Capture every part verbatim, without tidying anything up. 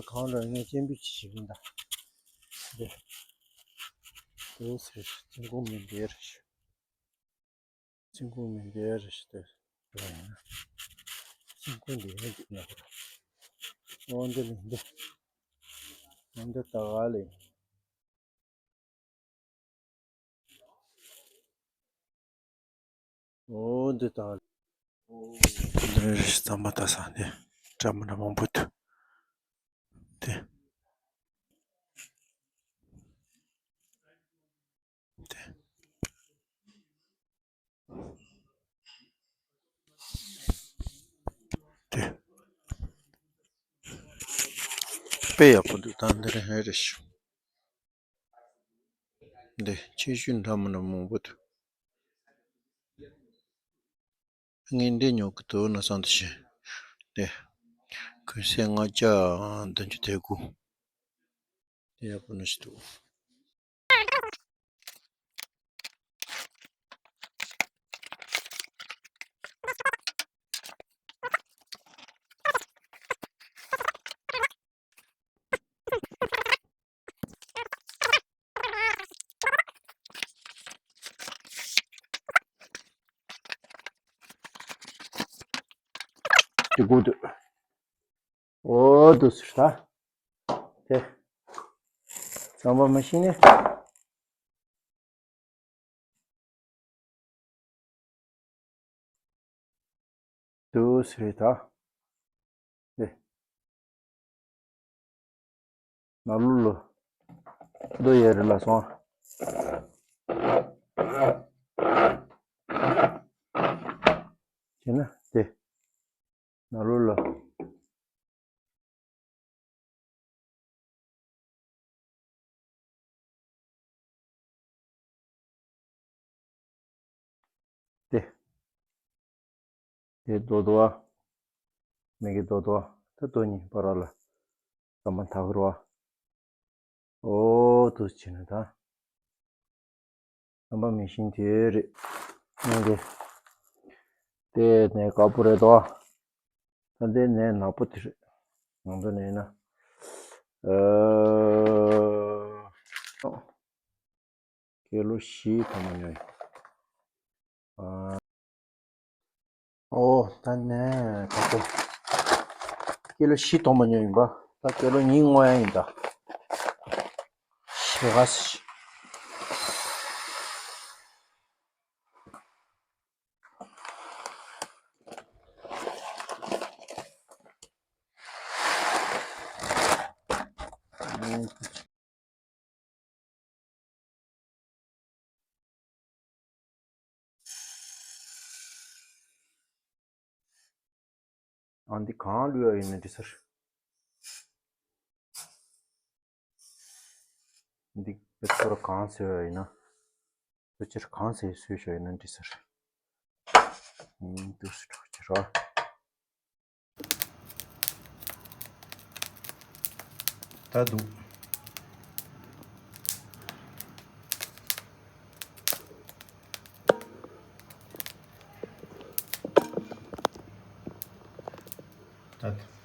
གང་རེད། ངས་སྤྱན་འབུལ་ཅིག་བྱེད་ཀྱིན་གདའ། འདི། འདུག་ཟེར། ཙིན་ཀུང་མིན་འདི་རེད། ཙིན་ཀུང་མིན་འདི་རེད་ཟེར་ཏེ། ཙིན་ཀུང་འདི་ཡང་འདི་ན། འོ་འདི་ལས་འདི། འོ་འདི་ད་ག་ལས། འོ་འདི་ད། འདི་རེད། རྩམ་པ་ད་ས་འདི་འདྲ་མི་འདྲ་མང་པོ་འདུག། འདི། འདི། འདི། དཔེ་ཡག་པོ་འདུག། ད་འདི་རེད། ཧེ་རེད་ཤག། འདི་ཆེ་ཤོས་འདྲ་མི་འདྲ་མང་པོ་འདུག། ངས་འདི་ཉོ་གི་འདུག་ན་བསམ་དུ་བྱས། འདི། གུང་སེང་ལྔ་བརྒྱ་བདུན་ཅུ་དོན་དགུ། འདི་ཡག་པོ་ནི་ཞིག་འདུག། དེ་དགོས་འདུག། འོ་འདུག་ཟེར་ད། དེ། རྩམ་པ་མི་ཤེས་ནས། འདུག་ཟེར་ད། དེ། ན་ལུ་ལུ། འདུ་ཡེ་རི་ལ་སོང་། དེ་ན་དེ། ན་ལུ་ལུ། དེ། དེ་རྡོ་རྡོ་བ། མི་གི་རྡོ་རྡོ་བ། ད་རྡོ་གཉིས་བར་ལ། ཙམ་མ་ཐག་རོ་བ། འོ་དུ་ཕྱིན་ནས་ད། རྣམ་པ་མི་ཤིན་དེ་རེད། ནི་འདི། དེ་ནས་དཀར་པོ་རེད་དོ། ད་འདི་ནས་ནག་པོ་དེ་རེད། ང་ཚོ་ནས་ན། ཨ། ཀི་ལོ་བཞི་ཐོག་མ་ཉོས་ཡིན། ཨ། ཨོ། ད་ནས་ད་ལྟ་ཀི་ལོ་བཞི་ཐོག་མ་ཉོས་ཡིན་པ། ད་ཀི་ལོ་གཉིས་བསྔོག་ཡ་ཡིན་ད། ཤེས་ག་སི། ཨ། འདི་གང་བླུགས་ཡ་ཡིན་ན་འགྲིག་ས་རེད། འདི་ཚོར་གང་བཟོས་ཡ་ཡིན་ན། ཚོ་ཕྱིར་གང་བཟོས་བཟོས་ཤོག་ཡིན་ན་འགྲིག་ས་རེད། ཨུམ། འདུག་སེ་འགྲོ་ཕྱིར་རོ། ད་འདུག། ད་འདུག།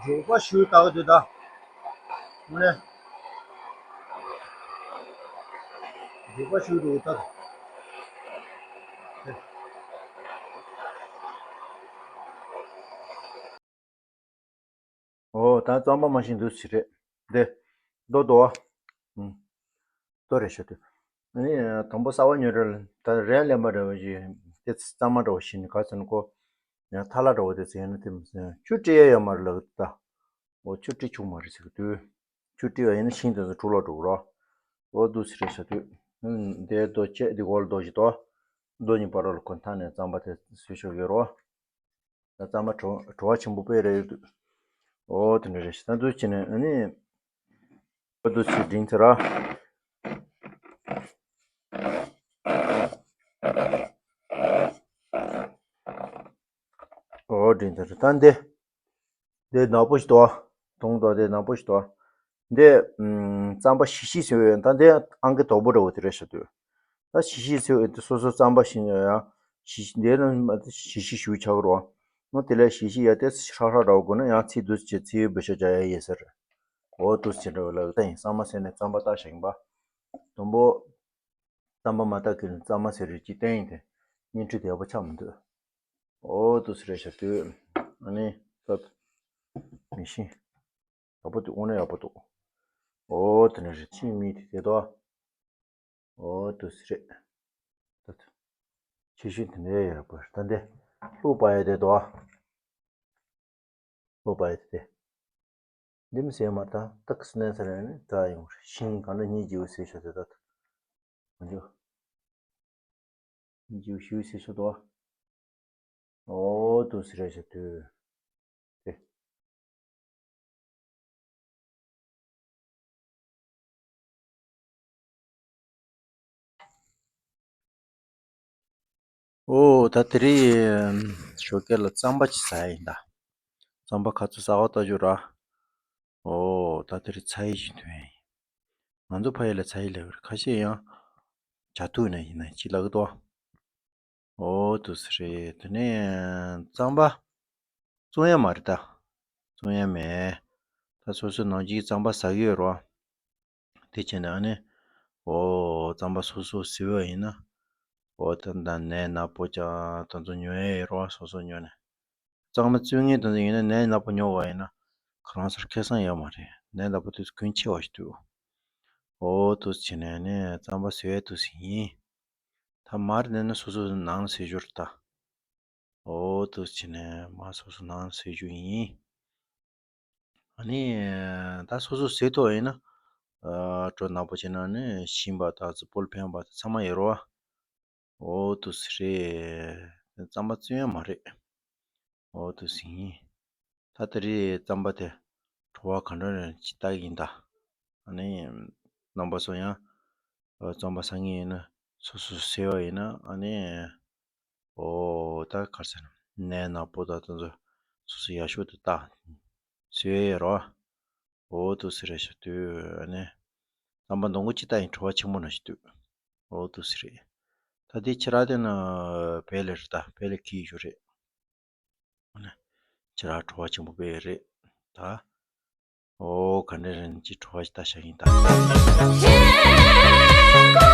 རོགས་པ་ཞུ་ལྟ་གི་འདུག་ད། དངོས་གནས། རོགས་པ་ཞུ་འགྲོ་གི་ད། ཨོ་ད་རྩམ་པ་མ་ཤེས་འདུག་ཟེར་རེད། འདི། རྡོ་རྡོ། ཨུམ། རྡོ་རེད་ཤག་དུས། ཨ་ནི་དང་པོ་གསར་པ་ཉོས་རེད། ད་རས་ལེན་པ་འདྲ་བོ་ཞིག་དེ་རྩམ་པ་འདྲ་བོ་ཞིག་ནི་ག་ཚོད་ནི་ཁོ། ཡང་ཐ་ལ་འདྲ་བོ་དེ་ཚོ་ཡིན་ན་དེ་མི་ཚོད་ཆུ་སྤྲད་ཡ་ཡོད་མ་རེད་ལབ་ད། ཨོ་ཆུ་སྤྲད་ཆོག་མ་རེད་ཟེར་གི་དུས། ཆུ་སྤྲད་པ་ཡིན་ན་ཤིང་དེ་ཚོ་འཁྲུ་ལ་འགྲོ་གི་རོ། ཨོ་འདུག་ཟེར་རེད་ཤག་དུས། ཨུམ། འདི་རྡོ་བཅད་འདི་སྒོར་རྡོ་ཞིག་དོ། རྡོ་གཉིས་བར་ལ་ཁོ་མཐའ་ནས་རྩམ་པ་དེ་བཟོས་ཆོག་གི་རོ། ད་རྩམ་པ་བྲོ་བྲོ་བ་ཆེན་པོ་དཔེ་རེད་འདུག་ཨོ་དེ་འདྲ་རེད་ཤག་ད་འདུག་བྱས་ནས་ཨ་ནི། ཨོ་འདུག་ཅིག་འབྲིང་ཚེ་ར། ཨོ་འབྲིང་ཚེ་ར་ད་འདི། འདི་ནག་པོ་ཞིག་འདུག་དུང་དུ་འདི་ནག་པོ་ཞིག་འདུག་འདི། ཨམ། རྩམ་པ་ཞི་ཞི་ཟེར་བའི་ད་འདི་ཨང་ཀི་དོག་པོ་འདྲ་བོ་དེ་རེད་ཤག་དུས། ད་ཞི་ཞི་ཟེར་བའི་དེ་སོ་སོ་རྩམ་པ་ཞིག་ཡང་ཞི་ཞི་འདི་ནི་ཞི་ཞི་ཞུ་ཆགས་རོ། ནོ་དེ་ལས་ཞི་ཞི་ཡ་དེ་ཧྲག་ཧྲག་འདྲ་བོ་དགོས་ན་ཡང་ཚིག་འདུག་ཅེས་ཚིག་འབུད་ཤ་རྒྱག་ཡ་ཡིན་ཟེར། འོ་འདུག་ཅེས་འདྲ་བོ་ལ་ད་ཡིན་གཙང་མ་ཟེར་ནས་རྩམ་པ་བཏགས་བཞག་ཡིན་པ། དང་པོ། རྩམ་པ་མ་བཏགས་ཀྱི་ནི་རྩམ་པ་ཟེར་རེད་ཅེས་བསྟན་ཡིན་ཏེ། བརྙན་འཕྲིན་དེ་ཡག་པོ་ཆགས་མི་འདུག་འོ་འདུག་ཟེར་རེད་ཤག་དུས། ཨ་ནི། ད། མི་ཤེས། ཡག་པོ་འདུག་དངོས་གནས་ཡག་པོ་འདུག་འོ་དེ་ནས་རེད་ཕྱིའི་མི་དེ་དེ་དོ། འོ་འདུག་ཟེར་རེད། ད། ད། ཆེ་ཤོས་དེ་འདྲའི་ཡག་པོ་རེད་ད་འདི། ལྷུག་པ་ཡ་དེ་དོ། ལྷུག་པ་ཡ་དེ་དེ། འདི་མི་ཟེར་མ་ད་ཏག་སི་ནན་ས་ར་ནི་ད་ཡོང་རེད་ཤིང་གང་འདྲ་སྙིང་རྗེ་བོ་ཟེར་ཤག་དེ་ད། མ་འཇུ། སྙིང་རྗེ་བོ་ཞུ་ཟེར་ཤག་དོ། འོ་འདུག་ཟེར་རེད་ཤག་དུས། དེ། ཨོ་ད་དེ་རིང་ཞོགས་ཀས་ལ་རྩམ་པ་ཅིག་ཟ་ཡ་ཡིན་ད། རྩམ་པ་ཁ་ཚུར་ཟ་བ་ལྟ་རྒྱུ་ར། ཨོ་ད་དེ་རིང་ཚ་ཡི་ཞིག་ཐོན་ཡ་ཡིན། ང་ཚོ་ཕ་ཡུལ་ལ་ཚ་ཡི་ལབ་ཀྱི་རེད། ཁ་ཤས་ཡང་ཇ་ཐུག་ནས་ཡིན་ན་ཅི་ལབ་ཀྱི་འདུག་ཨོ་འདུག་སེ་རེད། དེ་ནས་རྩམ་པ་བཙོང་ཡ་མ་རེད་ད། བཙོང་ཡ་མེད། ད་སོ་སོའི་ནང་གི་རྩམ་པ་ཟ་གི་ཡོད་རོ། དེ་བྱས་ནས་ཨ་ནི། ཨོ་རྩམ་པ་སོ་སོ་ཟོས་པ་ཡིན་ན། ཨོ་ད་ད་ནད་ན་པོ་ཀྱང་ད་ཚོ་ཉོ་ཡ་ཡོད་རོ། སོ་སོ་ཉོས་ནས། གཙང་མ་བཙོས་མཁན་དེ་ཚོ་ཡིན་ན་ནད་ན་པོ་ཉོ་བ་ཡིན་ན། ཁོ་རང་ཚོར་ཁེ་བཟང་ཡོད་མ་རེད། ནད་ན་པོ་དེ་ཚོ་གོན་ཆེ་བ་ཞིག་འདུག་ཨོ་དུ་བྱས་ནས་ནི་རྩམ་པ་བཟོས་ཡ་དུ་ཟིན་ཡིན། ད་མར་ནས་ནི་སོ་སོ་ནང་ལ་བཟོས་རྒྱུ་རེད་ད། ཨོ་དུ་བྱས་ནས་མར་སོ་སོ་ནང་ལ་བཟོས་རྒྱུ་ཡིན། ཨ་ནི། ད་སོ་སོ་བཟོས་ཐུབ་པ་ཡིན་ན། ཨ་གྲོ་ནག་པོ་བྱས་ན་ནི་ཞིམ་པ་དང་ཙི་སྤོལ་ཕན་པ་དང་ཚང་མ་ཡོད་རེད་བ། ཨོ་དུ་སི་རེད། རྩམ་པ་བཙོས་ཡ་མ་རེད། ཨོ་དུ་སི་ཡིན། ད་དེ་རིང་རྩམ་པ་དེ་བྲོ་བ་ག་འདྲ་རེད་ཅིག་ལྟ་གི་ཡིན་ད། ཨ་ནི། རྣམ་པ་ཚོ་ཡང་། རྩམ་པ་ཟ་མཁན་ཡིན་ན་སོ་སོ་ཟོས་པ་ཡིན་ན་ཨ་ནི། ཨོ་ད་ག་རེ་ཟེར་ན་ནད་ན་པོ་དང་དེ་ཚོ་སོ་སོ་ཡག་ཤོས་དེ་ལྟ། བཟོས་ཡ་རོ། ཨོ་དུ་སི་རེད་ཤག་དུས་ཨ་ནི། རྩམ་པ་འདང་གི་ཅིག་ལྟ་ཡིན་བྲོ་བ་ཆེན་པོ་ན་ཞིག་འདུག་ཨོ་དུ་སི་རེད། ད་དེ་ཁྱེད་རང་དེ་ན་བལ་ལེ་རེད་ད་བལ་ལེ་ཁྱི་ཡི་ཞུ་རེད། ཨ་ནི། ཁྱེད་རང་བྲོ་བ་ཆེན་པོ་དཔེ་རེད་ད། ཨོ་ག་འདྲ་རེད་ཅིག་བྲོ་བ་ཞིག་ལྟ་ཤག་ཡིན་ད།